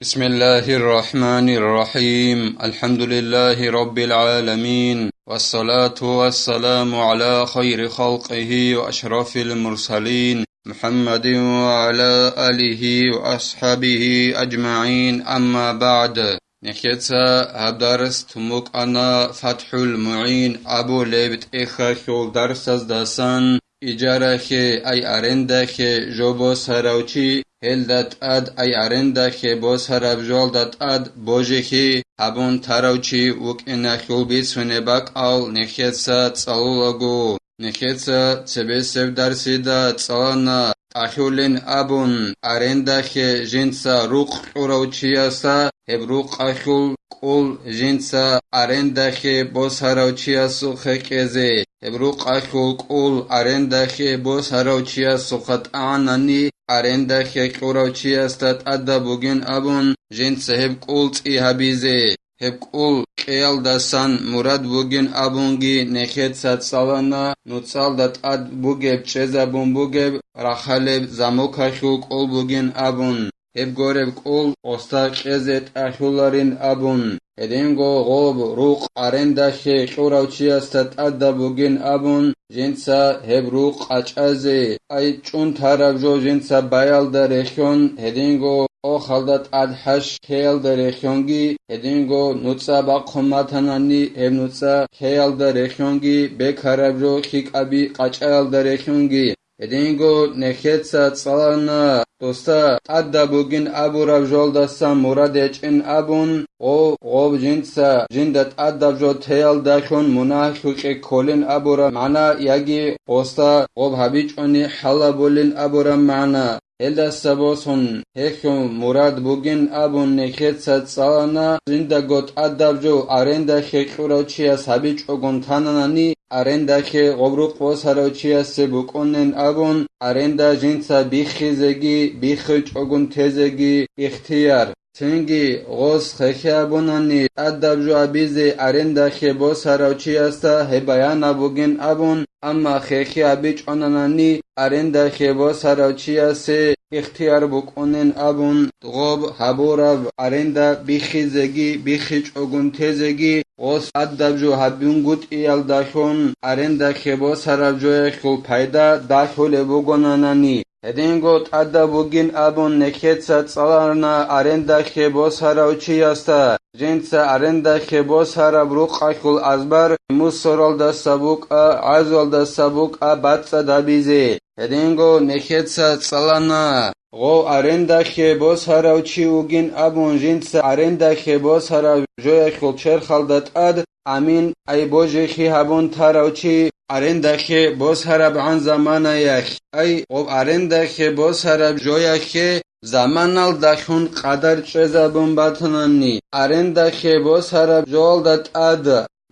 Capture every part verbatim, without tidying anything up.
بسم الله الرحمن الرحيم. الحمد لله رب العالمين. والصلاة والسلام على خير خلقه وأشرف المرسلين محمد وعلى آله وأصحابه أجمعين. أما بعد. Нехеца гьаб дарс тумукъана ФатхӀул МугӀин абулеб тӀехьалъул дарсаздасан. Ижарахье, ай арендахье жо босарав чи, гьелда тӀад ай арендахье босараб жоялда тӀад божихьи гьабун тарав чи вукӀиналъул бицунеб бакӀал нехеца цӀалулаго. Нехеца цебесеб дарсида цӀалана, тӀалъулин абун арендахье жинца рукъ кьурав чиясда гьеб рукъалъул кӀул жинца арендахье босарав чиясухъе кьезе, гьеб рукъалъул кӀул арендахье босарав чиясухъа тӀагӀанани, арендахье кьурав чиясда тӀадаб бугин абун, жинца гьеб кӀул цӀи гьабизе. Гьеб кӀул кьеялдасан мурад бугин абунги нехеца цӀалана, нуцӀалда тӀад бугеб чӀезабун бугеб рахъалеб замокалъул кӀул бугин абун. Гьеб гореб кӀул гъосда кьезе тӀалъуларин абун, гьединго гъоб рукъ арендахье кьурав чиясда тӀадаб бугин абун, жинца гьеб рукъ къачӀазе, ай чӀун тараб жо жинца баялда релълъун, гьединго охалда тӀад хӀаж ккеялда релълъунги, гьединго нуцӀа бахъун батанани гьеб нуцӀа ккеялда релълъунги, бекараб жо хьикъаби къачӀаялда релълъунги. Гьединго нехеца цӀалана, досда тӀадаб бугин абураб жолдасан мурад гьечӀин абун, гъо-, гъоб жинца жинда тӀадаб жо теялдалъун мунагьлъукье кколин абураб магӀна яги гъосда гъоб гьабичӀони хӀалабулин абураб магӀна. Гьелдаса босун гьелъул мурад бугин абун нехеца цӀалана, жиндаго тӀадаб жо арендахье кьурав чияс гьабичӀогун тананани, арендахье гъоб рукъ босарав чиясе букӀунин абун, аренда жинца биххизеги биххичӀогун тезеги ихтияр. Цинги гъос хехе абунани, тӀадаб жо абизе арендахье босарав чиясда гьеб баянаб бугин абун, амма хехе абичӀонанани, арендахье босарав чиясе ихтияр букӀунин абун, гъоб гьабураб аренда биххизеги биххичӀогун тезеги, гъос тӀадаб жо гьабунгутӀиялдалъун арендахье босараб жоялъул пайда далъулеб бугонанани. Гьединго тӀадаб бугин абун нехеца цӀаларна арендахье босарав чиясда, жинца арендахье босараб рукъалъул азбар мусоралдаса букӀа, гӀазуялдаса букӀа бацӀцӀад гьабизе. Гьединго нехеца цӀалана, гъов арендахье босарав чи вугин абун жинца арендахье босараб жоялъул черхалда тӀад амин, ай божихьи гьабун тарав чи, арендахье босарабгӀан заманаялъ, ай гъоб арендахье босараб жоялъе заманалдалъун къадар чӀезабун батанани, арендахье босараб жоялда тӀад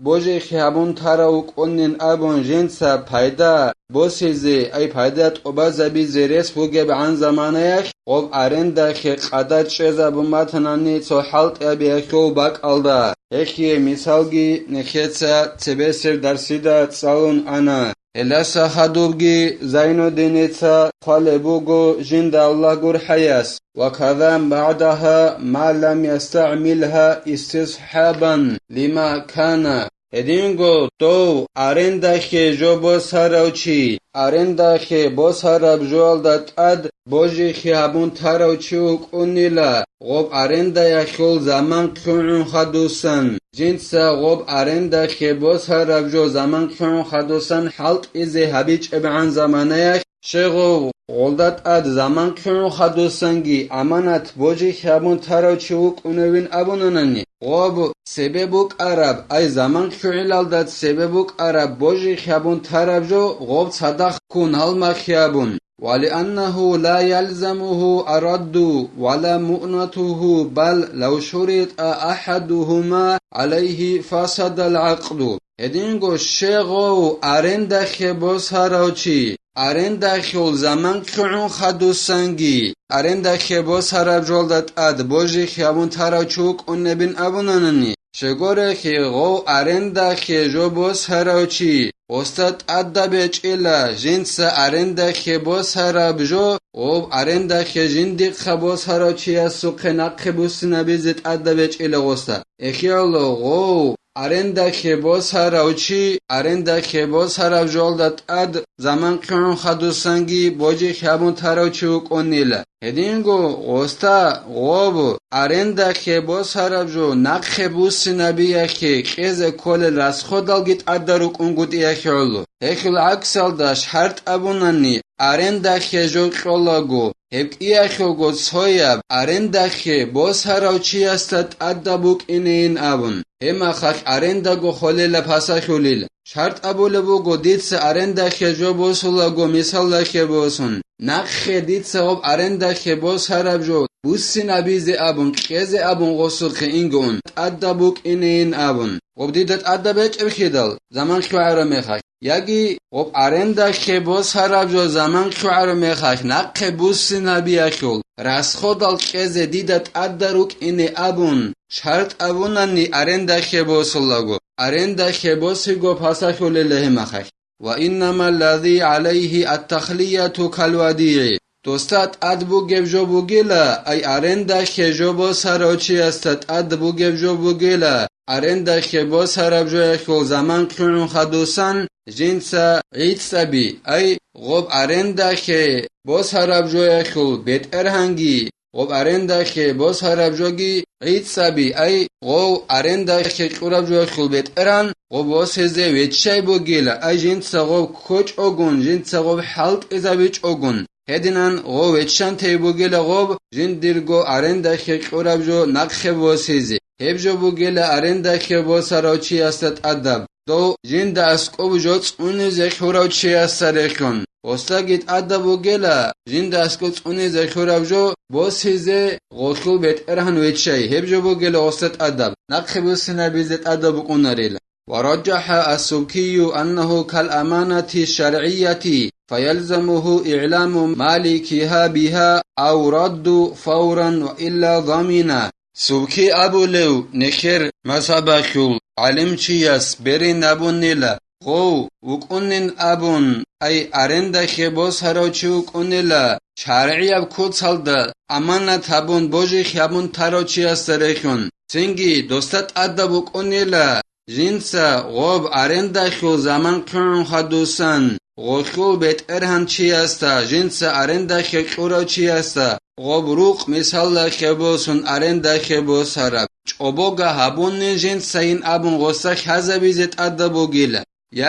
божихьи гьабун тарав вукӀунин абун жинца пайда босизе, ай пайда тӀубазабизе рес бугебгӀан заманаялъ, гъоб арендахье къадар чӀезабун батанани цо хӀалтӀиябиялъул бакӀалда. Гьелъие мисалги нехеца цебесеб дарсида цӀалун ана. Гьелдаса хадубги Зайнуддиница хъвалеб буго жинда Аллагь гурхӀаяс: «Ва казан багӀдагьа ма лам ястагӀмилгьа истисхӀабан лима кана». Гьединго дов арендахье жо босарав чи, арендахье босараб жоялда тӀад божихьи гьабун тарав чи вукӀунила, гъоб арендаялъул заман кьугӀун хадусан, жинца гъоб арендахье босараб жо заман кьугӀун хадусан хӀалтӀизе гьабичӀебгӀан заманаялъ, щегъов гъолда тӀад заман кьугӀун хадусанги аманат божихьи гьабун тарав чи вукӀуневин абунанани, гъоб цебе букӀараб, ай заман кьугӀилалда цебе букӀараб божихьи гьабун тараб жо гъоб цадахъ ккун гьалмагълъи абун. ولأنه لا يلزمه الرد ولا مؤنته، بل لو شرط أحدهما عليه فسد العقد. Гьединго щегъов арендахье босарав чи, арендахьул заман кьугӀун хадусанги, арендахье босараб жолда тӀад божихьи гьабун тарав чи вукӀунебин абунанани, щегорехье гъов арендахье жо босарав чи, Гъосда тӀадаб гьечӀила жинца арендахье босараб жо, гъоб арендахье жиндихъа босарав чиясухъе нахъе буссинабизе тӀадаб гьечӀила гъосда. Эхияло гъов арендахье босарав чи, арендахье босараб жолда тӀад заман хъугӀун хадусанги божи хьабун тарав чи вукӀунила. Гьединго гъосда гъоб арендахье босараб жо нахъе буссинабиялъе кьезе кколел расходалги тӀадал рукӀунгутӀиялъе гӀоло. Гьелъул гӀаксалда шартӀ абунани, арендахье жо кьолаго, гьеб кӀиялъулго цояб арендахье босарав чиясда тӀадаб букӀинейин абун, гьеб махалъ арендаго холела пасалъулел. ШартӀ абулеб буго, дица арендахье жо босулаго, мисалдахье босун, нахъе дица гъоб арендахье босараб жо буссинабизе абун, кьезе абун гъосухъе ингун, тӀадаб букӀинейин абун. Гъоб дида тӀадаб гьечӀебхьидал, заман хъугӀараб мехалъ, яги гъоб арендахье босараб жо заман хъугӀараб мехалъ нахъе буссинабиялъул расходал кьезе дида тӀадал рукӀине абун, шартӀ абунани арендахье босулаго, арендахье босиго пасалъулела гьеб махалъ. وإنما الذي عليه التخلية كالوديع. Досда тӀад бугеб жо бугила, ай арендахье жо босарав чиясда тӀад бугеб жо бугила, арендахье босараб жоялъул заман хъугӀун хадусан жинца гӀицӀаби, ай гъоб арендахье босараб жоялъул бетӀергьанги, гъоб арендахье босараб жоги гӀицӀаби, ай гъов арендахье кьураб жоялъул бетӀеран гъоб босизе веччай бугила, ай жинца гъоб ккочӀогун, жинца гъоб хӀалтӀизабичӀогун, гьединан гъов веччан тей бугила гъоб жиндирго арендахье кьураб жо нахъе босизе. Гьеб жо бугила арендахье босарав чиясда тӀадаб, дов жинда аскӀоб жо цӀунизе хьурав чиясда рехун. Гъосдаги тӀадаб бугила жинда аскӀоб цӀунизе хьураб жо босизе гъолъул бетӀергьан веччай, гьеб жо бугила гъосда тӀадаб, нахъе буссинабизе тӀадаб букӀунарила. ورجح السبكي أنه كالأمانة الشرعية، فيلزمه إعلام مالكها بها أو رد فورا وإلا ضمن. Субки абулев нехер мазгьабалъул гӀалимчияс берин абунила, гъов вукӀунин абун, ай арендахье босарав чи вукӀунила, шаргӀияб куцалда аманат гьабун божи хьабун тарав чиясда рехун. Цинги досда тӀадаб букӀунила, жинца гъоб арендахьул заман хъугӀун хадусан, гъолъул бетӀергьанчиясда, жинца арендахье кьурав чиясда, гъоб рукъ мисалда хебосун арендахье босараб, чӀобога гьабунин жинцайин абун гъоса хьазабизе тӀадаб бугила,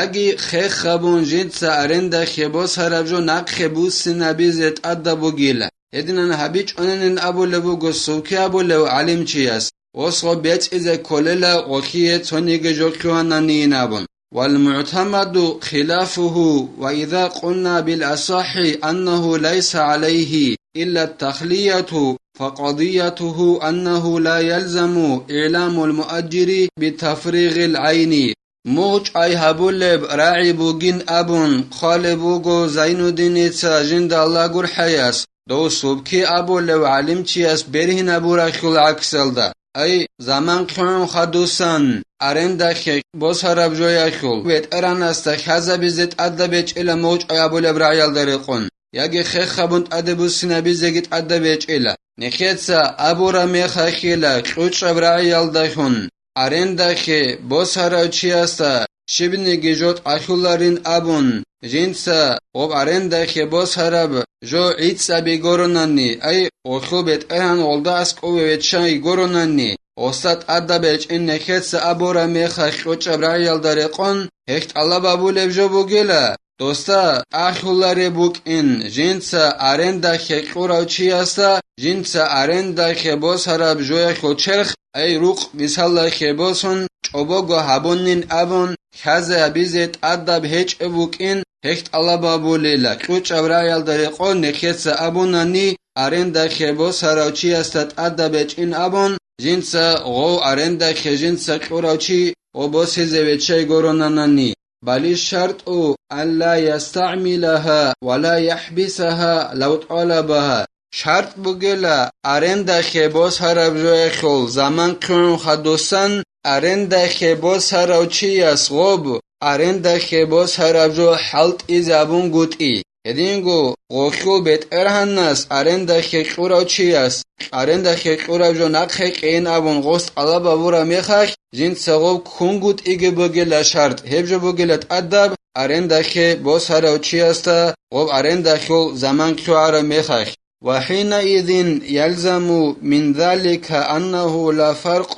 яги хех гьабун жинца арендахье босараб жо нахъе буссинабизе тӀадаб бугила. Гьединан гьабичӀонанин абулеб буго субки абулев гӀалимчияс, гъос гъоб бецӀизе кколела гъолъие цониги жо хъугьананийин абун. والمعتمد خلافه، وإذا قلنا بالأصح أنه ليس عليه إلا التخلية، فقضيته أنه لا يلزم إعلام المؤجر بتفريغ العين. МугъчӀвай гьабулеб рагӀи бугин абун хъвалеб буго Зайнуддиница, жинда Аллагь гурхӀаяс, дов субки абулев гӀалимчияс бергьинабуралъул гӀаксалда, ай заман хъугӀун хадусан арендахье босараб жоялъул бетӀергьанасда хьазабизе тӀадаб гьечӀила мугъчӀвай абулеб рагӀиялда рекъон, яги хех гьабун тӀаде буссинабизеги тӀадаб гьечӀила. Нехеца абураб мехалъила кьучӀаб рагӀиялдалъун арендахье босарав чиясда щибниги жо тӀалъуларин абун, жинца гъоб арендахье босараб жо гӀицӀаби горонани, ай, гъолъул бетӀергьан гъолда аскӀове веччай горонани, гъосда тӀадаб гьечӀин нехеца абураб мехалъ кьучӀаб рагӀиялда рекъон гьелъ тӀалаб абулеб жо бугила. Досда тӀалъулареб букӀин, жинца арендахье кьурав чиясда, жинца арендахье босараб жоялъул черх, ай рукъ мисалдахье босун, чӀобого гьабунин абун, хьазабизе тӀадаб гьечӀеб букӀин, гьелъ тӀалаб абулила, кьучӀаб рагӀиялда рекъон нехеца абунани, арендахье босарав чиясда тӀадаб гьечӀин абун, жинца гъов арендахье жинца кьурав чи гъо босизе веччай горонанани. بل الشرط أن لا يستعملها ولا يحبسها لو طلبها. ШартӀ бугела, арендахье босараб жоялъул заман хъугӀун хадусан, арендахье босарав чияс гъоб арендахье босараб жо хӀалтӀизабунгутӀи. Гьединго гъолъул бетӀергьанас арендахье кьурав чияс, арендахье кьураб жо нахъе кьейин абун гъос тӀалаб гьабураб мехалъ, жинца гъоб ккунгутӀиги бугила шартӀ, гьеб жо бугила тӀадаб арендахье босарав чиясда гъоб арендахьул заман лъугӀараб мехалъ. وحينئذ يلزم من ذلك أنه لا فرق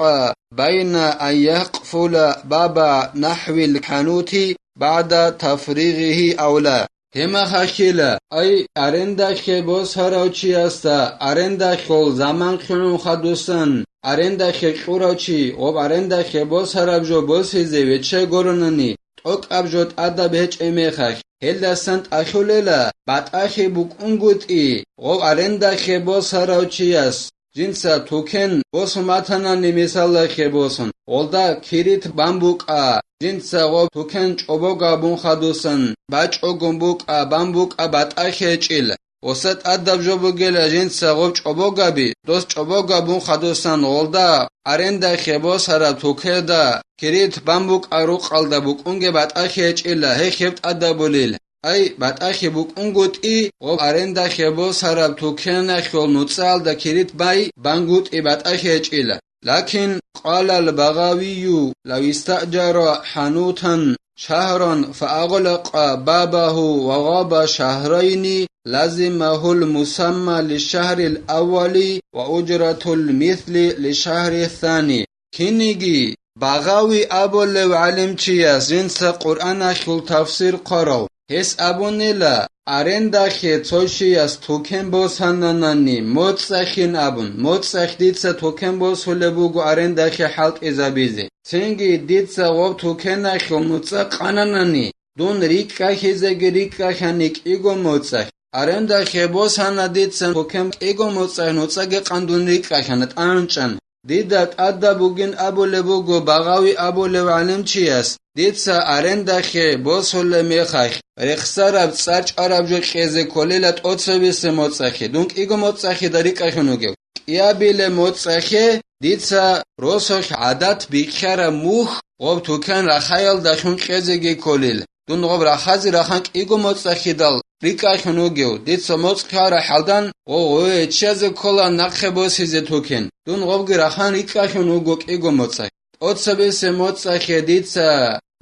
بين أن يقفل باب نحو الحانوت بعد تفريغه أو لا. Гьеб мехалъила, ай, арендахье босарав чиясда арендахьул заман лъугӀун хадусан, арендахье кьурав чи гъоб арендахье босараб жо босизе виччай гуронани, тӀокӀаб жо тӀадаб гьечӀеб мехалъ, гьелдасан тӀалъулела батӀалъи букӀунгутӀи гъов арендахье босарав чияс. Жинца тукен босун батанани, мисалалъе босун, гъолда кирит бан букӀа, жинца гъов тукен чӀобогабун хадусан, бачӀогун букӀа, бан букӀа батӀалъи гьечӀила. Гъоса тӀадаб жо бугила жинца гъоб чӀобогаби, дос чӀобогабун хадусан гъолда арендахье босараб тукеда кирит бан букӀа рукъалда букӀунге батӀалъи гьечӀила, гьеб гьеб тӀадабулел. Ай, батӀалъи букӀунгутӀи гъоб арендахье босараб тукеналъул нуцӀалда кирит бай бангутӀи батӀалъи гьечӀила. لكن قال البغوي: لو استأجر حانوتا شهرا فأغلق بابه وغاب شهرين لزمه المسمى للشهر الأول وأجرة المثل للشهر الثاني. Кинниги Багъави абулев гӀалимчияс, жинца Къуръаналъул тафсир хъварав, гьес абунила, арендахье цо чияс тукен босананани, моцӀахин абун, моцӀахь дица тукен босулеб буго арендахье хӀалтӀизабизе. Цинги дица гъоб тукеналъул нуцӀа къананани, дун рикӀкӀахьизеги рикӀкӀахьани кӀиго моцӀахь. Арендахье босана дица тукен кӀиго моцӀахь, нуцӀаги къан дун рикӀкӀахьана, тӀанчӀан. Дида тӀадаб бугин абулеб буго Багъави абулев гӀалимчияс, дица арендахье босулеб мехалъ, рехсараб цӀар чӀвараб жо кьезе кколила тӀоцебесеб моцӀахье, дун кӀиго моцӀахьида рикӀкӀахьун вугев. КӀиабилеб моцӀахье дица росулъ гӀадат бихьараб мухь гъоб тукен рахаялдалъун кьезеги кколел. Дун гъоб рахазе рахан кӀиго моцӀахьидал рикӀкӀахьун вугев, дица моцӀ ккараб хӀалдан гъо-, гъове чиязе ккола нахъе босизе тукен. Дун гъобги рахан рикӀкӀахьун вуго кӀиго моцӀахь. ТӀоцебесеб моцӀахье дица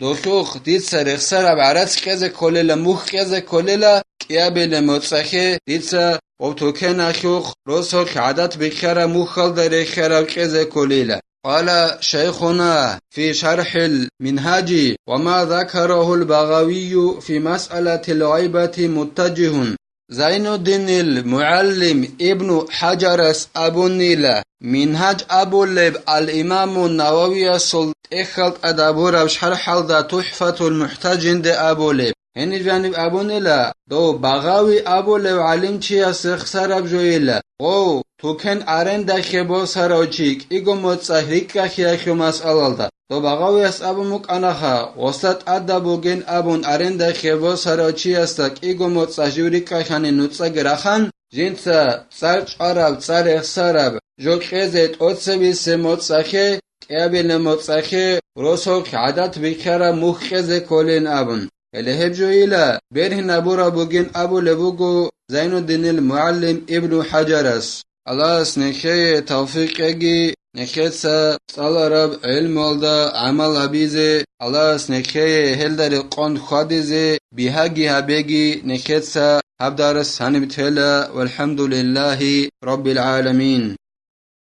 долъухъ, дица рехсараб гӀарац кьезе кколела, мухь кьезе кколела, кӀиабилеб моцӀахье дица гъоб тукеналъухъ росулъ гӀадат бихьараб мухьалда рехиараб кьезе кколела. قال شيخنا في شرح المنهاج: وما ذكره البغوي في مسألة الغيبة متجه. Зайнуддинил мугӀаллим Ибну ХӀажарас абунила, Мингьаж абулеб ал-Имаму Нававиясул тӀехьал тӀадабураб шархӀалда ТухӀфатул МухӀтажинде абулеб. Гьениб жаниб абунила, дов Багъави абулев гӀалимчияс рехсараб жойила, гъов, тукен арендахье босарав чи кӀиго моцӀахь рикӀкӀахьеялъул масъалалда. Дов Багъавияс абун букӀанаха, гъосда тӀадаб бугин абун арендахье босарав чиясда кӀиго моцӀахь жив рикӀкӀахьани нуцӀаги рахан, жинца цӀар чӀвараб, цӀар рехсараб жо кьезе тӀоцебесеб моцӀахье, кӀиабилеб моцӀахье росулъ гӀадат бихьараб мухь кьезе кколин абун. Гьеле гьеб жойила бергьинабураб бугин абулеб буго Зайнуддинил мугӀаллим Ибну ХӀажарас. Аллагьас нехее тавфикъ кьеги, нехеца цӀалараб гӀелмуялда гӀамал гьабизе, Аллагьас нехее гьелда рекъон хьвадизе, бигьаги гьабеги, нехеца гьаб дарс гьаниб тела, валхӀамдулиллагьи раббил гӀаламин.